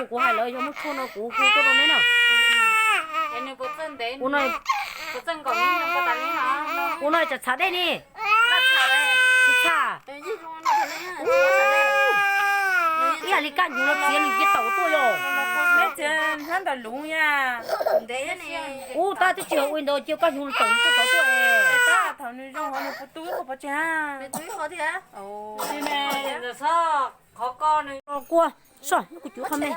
Kuv hais lawv yog muaj tshuaj no kuv hu tuaj rau neb na. Ua no, ua no tsam txhav dej ni. Tsis txhav. Ib yam li kaj hnyuv no txiav nws cia tawm tuaj yog. Ub, tab twb tsis ua li ntawd cia kaj hnyuv no tawm tuaj tod tuaj. Los kua, soj kuv cuv qho me.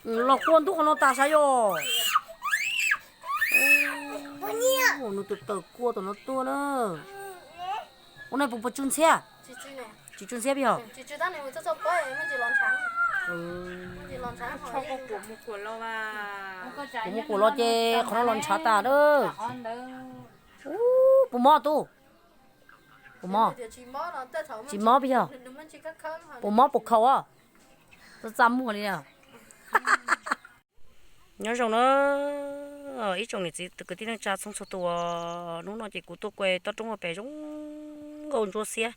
Los kua ntub qhov no tas sav yog. Nws tawm tawm kua tom no tuaj na. Ua no puas puas tsu ntxhiab? Tsis tsu ntxhiab peb yog. Kuv mus kuam los ces qhov no los ntshav tas lawm. Puas mob tub? Puas mob? Tsis mob peb yog. Puas mob puas khaus os? Txaj txaj muag li na. Nyob zoo na ib tsoom niam txiv kwv tij neej tsa txhua txhua tus. Hnub no ces kuv tuaj kuaj toj roob hauv pes zoo nkauj ntsuab xiab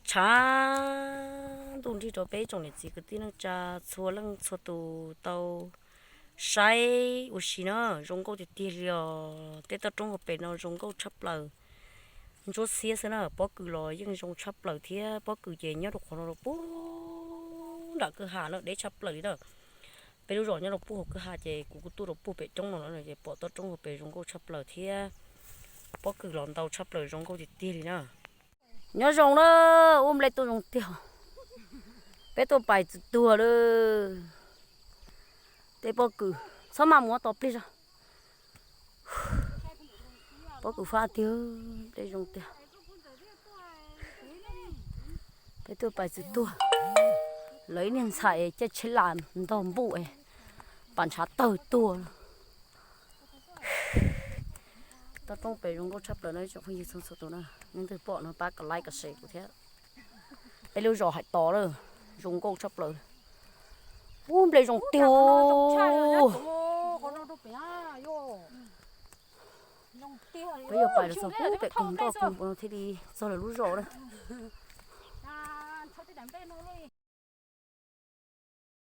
tshav ntuj nrig rau peb ib tsoom niam txiv kwv tij neej tsa txhua leej txhua tus tau saib ua si na. Zoo nkauj tiag tiag li os. Tej toj roob hauv pes no zoo nkauj tshaj plaws, ntsuab xiab xwb na. Pob kws los yeej zoo tshaj plaws thiab. Pob kws ces nyob rau qhov no rau puag nram kwj ha na, deb tshaj plaws li na. Peb lub zos nyob rau puag hauv kwj ha ces kuv kuj tuaj rau puag pem roob no lawm ces pom toj roob hauv pes zoo nkauj tshaj plaws thiab. Pob kws los ntau tshaj plaws zoo nkauj tiag tiag li na. Nyob zoo na, ua nplej tuaj zoo tiag. Peb tuaj pais txwm tuag lawm. Tej pob kws txhob maj mus tos plig zog. Pob kws fab tiag, nplej zoo tiag. Peb tuaj pais txwm tuag. Lawv ib niag ntxhais caij tsheb las ntog npuj, pas ntshav tawg tuag. Toj roob pem zoo nkauj tshaj plaws no ib tsoom phooj ywg txhua txhua tus na. Leej twg pom no pab kom like kom share kuv thiab. Peb lub zos Hais Tos lawm, zoo nkauj tshaj plaws. Ub, nplej zoo tiag. Peb yuav pais los txog pem koog nroj koog no thiaj li txog lawv lub zos na.